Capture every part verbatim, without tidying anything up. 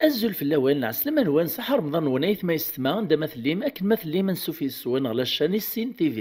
Azul fell-awen, lɛeslama-nwen, ṣaḥa Remḍan-nwen, ayetma yessetma, anda ma tellim, akken ma tellim, ansuf yes-wen ɣer la chaîne Issin T V.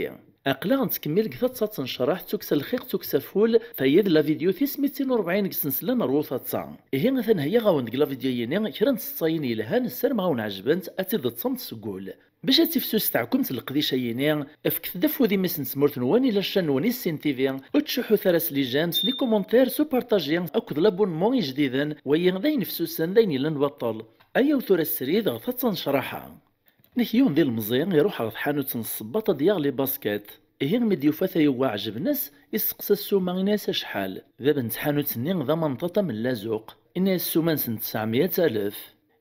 Aql-aɣ nettkemmil deg taḍsa n ccreḥ, d tukksa lxiq, d tukksa ful, tayi d la vidéo tis mitin u rebɛin deg ssensla n Rwu Taḍsa. Ihi, atan heyyaɣ-awen deg la vidéo-yini kra n tseḍsayin yelhan, ssarameɣ ad wen-ɛejbent, ad tt-id-teṭṭsemt seg wul. Bac ad tifsus teɛkumt leqdic-ayini, fket-d afud i mmi-s n tmurt-nwen i la chaîne-nwen Issin T V, ur ttcuḥḥut ara s les j'aime, s les commentaires, s upartaji akked l'abonnement ijdiden, wayi d ayen fessusen, d ayen yellan baṭel. Ayaw tura srid ɣer taḍsa n ccraḥa. Nek yiwen d ilemẓi iruḥ ɣer tḥanut n ssebbaṭ ad yaɣ les baskets. Ihi mi d-yufa tayuga ɛejben-as, isteqsa ssuma, ini-as acḥal. Bab n tḥanut-nni d amenṭaṭ am llazuq. Ini-as ssuma-nsen tesɛemya alef.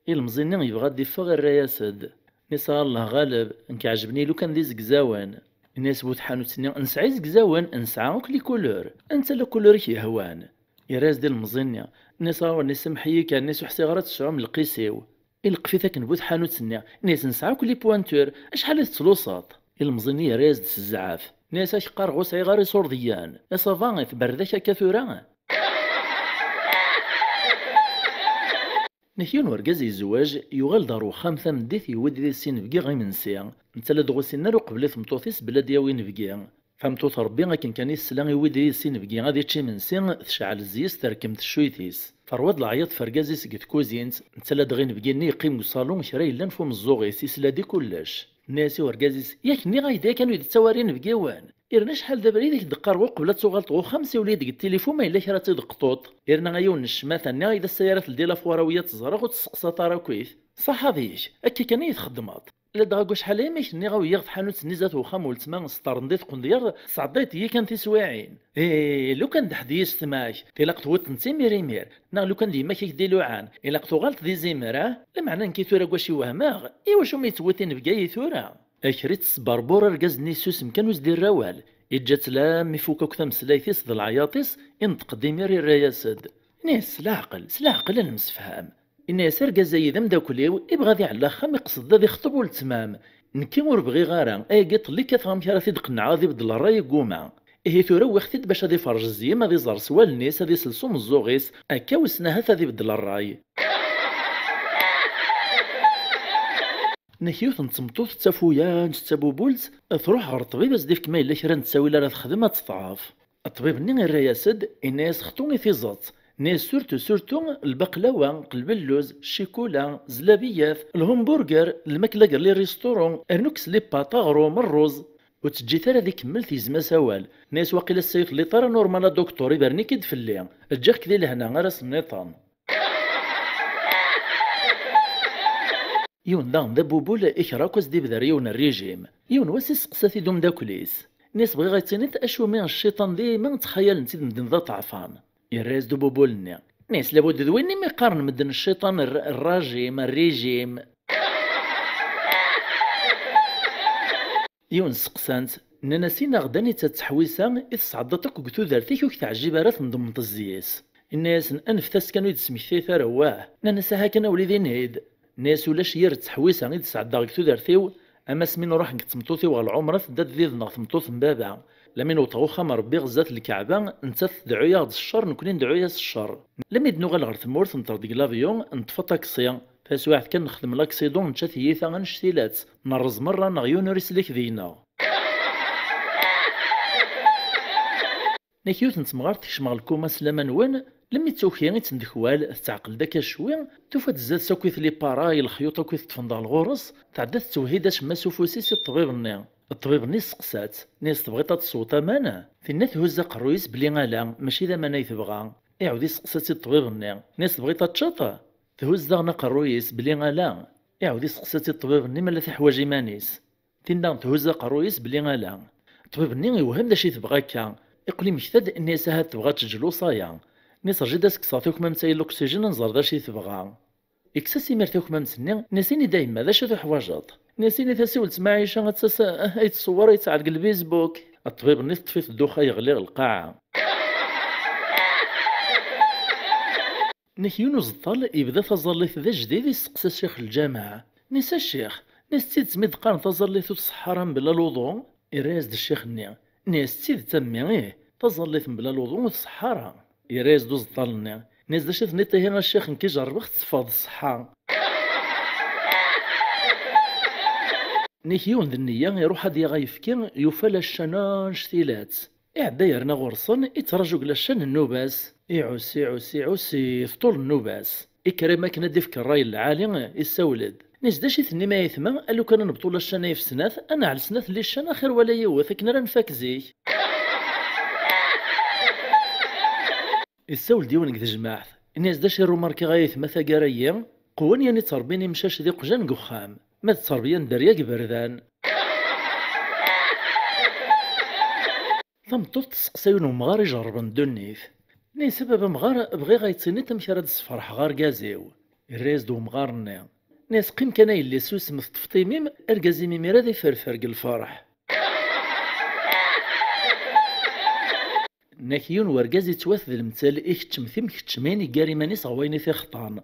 Ilemẓi-nni yebɣa ad d-iffeɣ, irra-yas-d. Nni-as a Allah ɣaleb, nekk ɛejben-iyi lukan d izegzawen. Nni-as bu tḥanut-nni, nesɛa izegzawen, nesɛa akk les couleurs. Anta la couleur i k-yehwan? Yerra-yas-d ilemẓi-nni. Nni-as a nni, semmeḥ-iyi kan, nni-as ur ḥsiɣ ara ad tesɛum lqis-iw. Ileqqef-it akken bu tḥanut-nni. Nni-as nesɛa akk les pointures, acḥal i tettlusaḍ? Ilemẓi-nni yerra-yas-d s zzɛaf. Nni-as ak qqareɣ ur sɛiɣ ara iṣurdiyen. Nni-as ça va, tberrek akka tura? Nek yiwen urgaz yezweǧ, yuɣal-d ɣer uxxam tameddit, yewwi-d yid-s inebgi ɣer imensi. Netta la d-ɣusin ara uqbel i tmeṭṭut-is bla d-yawi inebgi. Tameṭṭut Rebbi akken kan i tesla, yewwi-d yid-s inebgi ad yečč imensi, tecɛel zzis, terkem teccuyt-is. Terwa-d leɛyaḍ f argaz-is deg tkuzint, netta la d-ɣ inebgi-nni yeqqim deg uṣalu, kra yellan f umeẓẓuɣ-is, isla-d i kullec. Nna-yas i urgaz-is, yak nniɣ-ak-d yakan ur yi-d-ttawi ara inebgiwen. Irna acḥal d abrid i k-d-qqareɣ uqbel ad tuɣaleḍ ɣer uxxam, siwel-iyi-d deg tilifu ma yella kra ad tt-id-qṭuṭ. Irna a yiwen n ccmata, nniɣ-ak-d ass-a ara teldi lafuwara wiya tt-ẓriɣ ur tt-sseqsaḍ ara akkit. Ṣaḥa deg-k, akka kan i yi-txeddmeḍ. La d-ɣ aggu acḥal imi k-nniɣ a wiyaɣ tḥanut-nni zdat uxxam n weltma sṭerren di tqendyar, tesɛeddayeḍ-iyi kan tiswiɛin. Ih, lukan d ḥedd yessetma-k, tilaq tewwiḍ-tent imir imir, neɣ lukan d yemma-k i k-d-iluɛan, ilaq tuɣaleḍ d izimer, ah? Lameɛna nekki tura gwac i wehmeɣ, iwacu mi yettewwi tinebga-yi tura? Akri tesberbur argaz-nni yessusem kan ur s-d-irra awal. Yeǧǧa-tt lammi ifuk akk tameslayt-is d leɛyaṭ-is, inṭeq-d imir irra-yas-d. Ini-as s leɛqel, s leɛqel ad nemsefham. Ini-as argaz-ayi d ameddakel-iw, ibɣa ad iɛell axxam, iqsed ad ixṭeb weltma-m. Nekki ur bɣiɣ ara, ayagi ṭelli kkateɣ amek ara t-id-qennɛeɣ ad ibeddel ṛṛay, igguma. Ihi tura wwiɣ-t-id bac ad iferrej zzyem, ad iẓer s wallen-is, ad isel s umeẓẓuɣ-is, akka wissen ahat ad ibeddel ṛṛay. Nek yiwet n tmeṭṭut d tafuyaǧt, d tabubult, truḥ ɣer ṭṭbib ad s-d-ifk ma yella kra n ttawil ara texdem ad teḍɛef. Ṭṭbib-nni irra-yas-d, inna-yas xṭu i tiẓeṭ. Inna-yas surtout, surtout, lbaqlawa, qelbelluz, ccikula, zlabiyat, lhumburger, lmakla gar les restaurants, rnu kkes les pâtes, aɣrum, ṛṛuz. Ur tt-ǧǧit ara ad ikemmel, tegzem-as awal. Inna-yas waqila ass-a ur telliḍ ara normal a docteur, ibernik-id fell-i. Ǧǧiɣ-k di lehna, ar ass nniḍen. Yiwen daɣen d abubul, ikra akk ad s-d-ibder yiwen n rrijim. Yiwen wass isteqsa-t-id umeddakel-is. Inna-yas bɣiɣ ad tiniḍ acumi cciṭan dima ttxayalen-t-id medden d aṭeɛfan. Yerra-yas-d ububul-nni. Inna-yas labud d win imi qqaren medden cciṭan r-, rrajim, rrijim. Yiwen seqsan-t, nnan-as inaɣ-d anita d teḥwisa i tesɛeddaḍ akk deg tudert-ik ur k-teɛjib ara tendemmeḍ zzi-s. Inna-yasen anfet-as kan ur yi-d-smektayet ara wah. Nnan-as aha kan a wlidi ini-d. Inna-yas ulac yir ttḥewwisa i d-sɛeddaɣ deg tudert-iw, am asmi nruḥ nekk d tmeṭṭut-iw ɣer lɛumra tedda-d did-neɣ tmeṭṭut n baba. Lami newweḍ ɣer uxxam n Ṛebbi ɣer zdat n Lkaɛba, nettat tedɛu-yaɣ-d s ccer, nekkni nedɛu-yas s ccer. Lami d-nuɣal ɣer tmurt, neṭṭer deg l'avion, neṭṭef aṭaksi. Taswiɛt kan nexdem laksiḍun, nečča tiyita annect-ilatt, nerreẓ merra-nneɣ, yiwen ur islik deg-neɣ. Nek yiwet n temɣart tekcem ɣer lkuma s laman-nwen, lemmi d tuki i tendekwal, tetɛeqqel-d akka cwi, tufa-d zdat-s akkit lipara, i lexyuṭ akkit ṭṭfen-d ɣer ɣur-s, tɛedda tettwehhi-d acemma s ufus-is i ṭṭbib-nni. Ṭṭbib-nni isteqsa-tt, nni-as tebɣiḍ ad tesweḍ aman? Tenna thuzz aqerruy-is belli ala, mačči d aman ay tebɣa. Iɛawed isteqsa-tt-id ṭṭbib-nni, nni-as tebɣiḍ ad teččeḍ? Thuzz daɣen aqerruy-is belli ala. Iɛawed isteqsa-tt-id ṭṭbib-nni ma la teḥwaǧ iman-is. Tin daɣen thuzz aqerruy-is belli ala. Ṭṭbib-nni iwhem d acu i tebɣa akka. Iqqel imekta-d, nni-as ahat tebɣa ad teǧǧ lewṣaya. Nni-as rǧu ad as-kkseɣ takmamt-ayi n l'oxygène ad nẓer d acu i tebɣa. Ikkes-as imir takmamt-nni, nni-as ini-d a yemma d acu tuḥwaǧeḍ. Nni-as ini-as i weltma Ɛica ad tas-, ay tṣewwer, ay tesɛa deg lbizbuk. Ṭṭbib-nni teṭṭef-it dduxa yeɣli ɣer lqaɛa. Nek yiwen uẓeṭṭal yebda taẓallit d ajdid, isteqsa ccix n lǧameɛ. Nni-as a ccix, nni-as d tidet mi d-qqaren taẓallit ur tṣeḥḥa ara mebla luḍu? Irra-yas-d ccix-nni, nni-as d tidet a mmi, ih, taẓallit mebla luḍu ur tṣeḥḥa ara. Irra-yas-d uẓeṭṭal-nni, nni-as d acu i tenniḍ ihi a ccix, nekk i jerrbeɣ-tt teffeɣ-d ṣṣeḥḥa. Nek yiwen d nniya iruḥ ad yaɣ ayefki, yufa laccan annect-ilat. Iɛedda yerna ɣur-sen, ittraǧu deg laccan nnuba-s. Iɛus, iɛus, iɛus, i tṭul nnuba-s. Ikker am akken ad d-ifk ṛṛay n lɛali, issawel-d. Nis d acu i tennim ay aytma, a lukan ad nebṭu laccan-a yef snat, ad neɛl snat n liccan axir wala yiwet akken ara nfak zik. Issawel-d yiwen deg tejmaɛt. Ini-as d acu i rumarkiɣ ay aytma taggara-yi, qwan yan i ttṛebbin imcac d iqjan deg uxxam, ma d ttṛebbiya n dderya deg iberdan. Tameṭṭut tesseqsa yiwen umɣar ijerrben ddunit. Nni-as a baba amɣar, bɣiɣ ad yi-tiniḍ amek ara d-sferḥeɣ argaz-iw. Irra-yas-d umɣar-nni. Nni-as qqim kan a yelli susem teṭṭfeḍ imi-m, argaz-im imir ad iferfer deg lferḥ. Nnak yiwen wergaz ittwat d lemtel ikeččem timkeččmin iggar iman-is ɣer wayen i t-ixeṭṭan.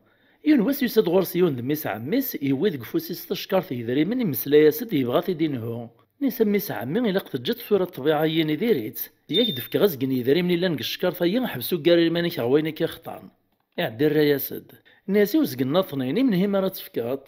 Yiwen wass yusa-d ɣur-s yiwen d mmi-s ɛemmi-s, yewwi deg ufus-is tacekkart n yedrimen, imeslay-as-d yebɣa ad t-id-inhu. Nni-as a mmi-s ɛemmi, ilaq teǧǧeḍ tura ṭṭbiɛa-yini diri-tt. Yak d-fkeɣ azgen n yedrimen illan deg tcekkart-agi, ḥbes uggar iman-ik ɣer wayen i k-ixeṭṭan. Iɛedda irra-yas-d. Nni-as i uzgen n aṭnin, i menhi mi ara tt-tefkeḍ?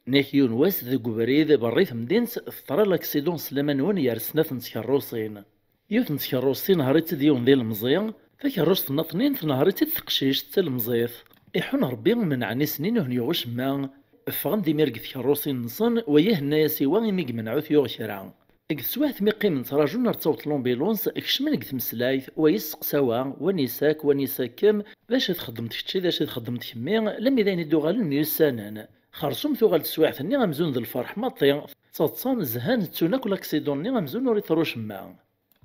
Nek yiwen wass deg ubrid berra i temdint teḍra laksiḍun s laman-nwen gar snat n tkerrusin. Yiwet n tkerrusin nehṛ-itt-id yiwen d ilemẓi, takerrust n aṭnin tenheṛ-itt-id teqcict d talemẓit. Iḥun Ṛebbi menɛen i snin ur ten-yuɣ ucemma. Ffɣen-d imir deg tkerrusin-nsen, wa ihenna-yas i wa imi yemneɛ ur t-yuɣ kra. Deg teswiɛt mi qqimen ttrajun ar d-taweḍ tlumbiluns, kecmen deg tmeslayt, wa yesteqsa wa, wa nisak, wa nisakkem, d acu i txeddmeḍ kečči, d acu i txeddmeḍ kemmi, lammi d ayen i d-uɣalen myussanen. Xersum tuɣal teswiɛt-nni amzun d lferḥ maṭi, ttaḍsan, zhan, ttun akk laksiḍun-nni amzun ur iḍerru wacemma.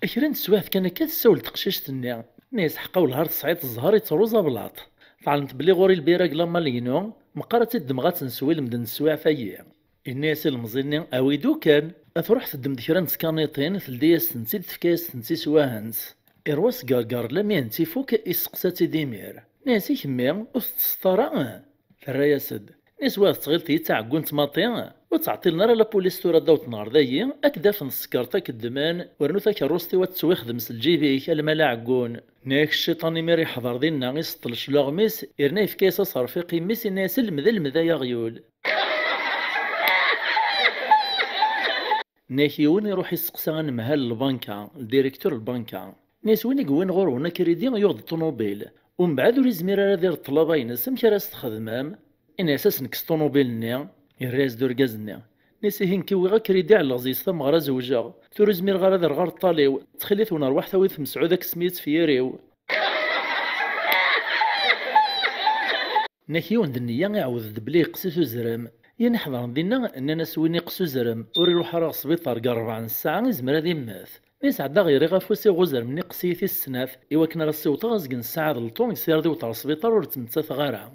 Kra n teswiɛt kan akka tessawel teqcict-nni, tenna-yas ḥeqqa wellah ar tesɛiḍ zzher ittruẓ ablaṭ. Tɛelmeḍ belli ɣur-i lbira deg lamal-inu, meqqar ad tt-id-ddmeɣ ad tt-neswi lmend n teswiɛt-agi. Yenna-yas ilemẓi-nni awi-d ukan. Ad truḥ teddem-d kra n tkaniṭin, teldi-yas-tent-id, tefka-yas-tent i swahent. Irwa sgerger lammi tifuk, isteqsa-tt-id imir. Nni-as i kemmi, ur tettesseḍ ara? Terra-yas-d. Nni-as wa tettɣileḍ-iyi d taɛeggunt maṭi? Ur ttɛeṭṭilen ara lapulis tura ad d-awḍen ɣer dayi, ad k-d-afen tsekkeṛt ad k-ddmen, wernu takeṛṛust-iw ad tettwixdem s lǧib-ik alma d aɛeggun. Nni-ak cciṭan imir iḥḍer dinna, iseṭṭel cclaɣem-is, yerna yefka-yas aserfiq i mmi-s, yenna-yas lmed, lmed ay aɣyul. Nnak yiwen iruḥ isteqsa anemhal n lbanka, ldirektur n lbanka. Nni-as win i yewwin ɣur-wen akridi yuɣ-d ṭunubil, umbeɛd ur izmir ara ad ireḍ ṭṭlaba-ines, amek ara s-txedmem? Ini-as ad s-nekkes ṭunubil-nni. Yerra-yas-d urgaz-nni. Nni-as ihi nekk i wwiɣ akridi ɛelleɣ zzi-s tameɣra zewǧeɣ. Tura ur zmireɣ ara ad rɣeɣ ṭṭal-iw. Ttxil-wen rwaḥet awit Mesɛud ad kkseɣ yiwet f yiri-w. Nnak yiwen d nniya iɛawed-d belli yeqqes-it uzrem. Yan iḥeḍren dinna nnan-as win iqqes uzrem ur iruḥ ara ɣer sbiṭar deg ṛebɛa n ssaɛa izmer ad immet. Mi sɛeddaɣ iriɣ afus i ɣuzrem-nni iqqes-iyi tis snat i wakken ara ssiwḍeɣ azgen n ssaɛa d lṭu deg s-irad iwet ɣer sbiṭar ur ttmettateɣ ara.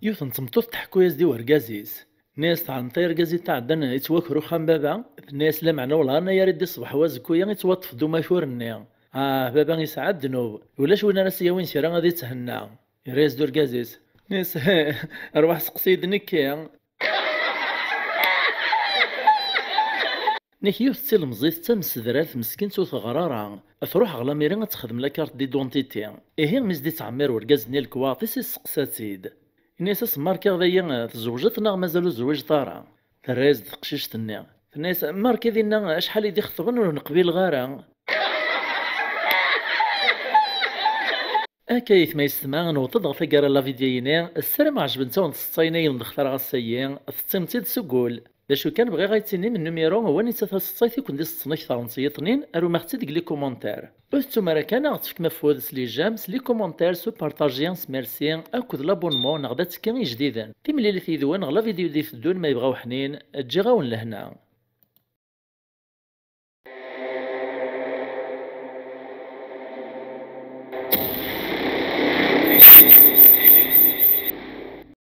Yiwet n tmeṭṭut teḥku-yas-d i urgaz-is. Nni-as tɛelmeḍ ay argaz i tɛeddan ittwaker uxxam baba? Tenna-yas lameɛna wellah annayer i d-iṣbeḥ wazekku-ya ittwaṭṭef-d umakur-nni. Ah baba yesɛa ddnub, ulac win ara s-yawin kra ad itthenna. Yerra-yas-d urgaz-is. Nni-as arwaḥ seqsi-yi-d nekki. Nek yiwet d tilemẓit d tamsedrert meskint ur teɣri ara. Truḥ ɣer lamiri ad texdem la carte d'identité. Ihi mi s-d-ittɛemmir urgaz-nni lekwaɣeḍ-is isteqsa-tt-id. Ini-as asemma rkiɣ dayi, tzewǧeḍ neɣ mazal ur tezwiǧeḍ ara? Terra-yas-d teqcict-nni. Tenna-yas ma rkiɣ dinna acḥal i d-ixeṭben ur wen-qbileɣ ara. Akka aytma yessetma newweḍ-d ɣer taggara n la vidéo-yini, ssarameɣ ɛejbent-awen tseḍsayin ay wen-d-xtareɣ ass-agi, teṭṭim-tt-id seg wul. D acu kan bɣiɣ ad tinim nnumiru n wanita taseḍsayt i ken-d-iseḍsen akteṛ n tyeṭnin, arumt-tt-id deg les commentaires. Ur tettum ara kan ad ɣ-tefkem afud s les j'aime, s les commentaires, s upartaji, s merci akked l'abonnement neɣ d attekki i ijdiden. Timlilit yid-wen ɣer la vidéo d-iteddun ma yebɣa uḥnin, ǧǧiɣ-awen lehna.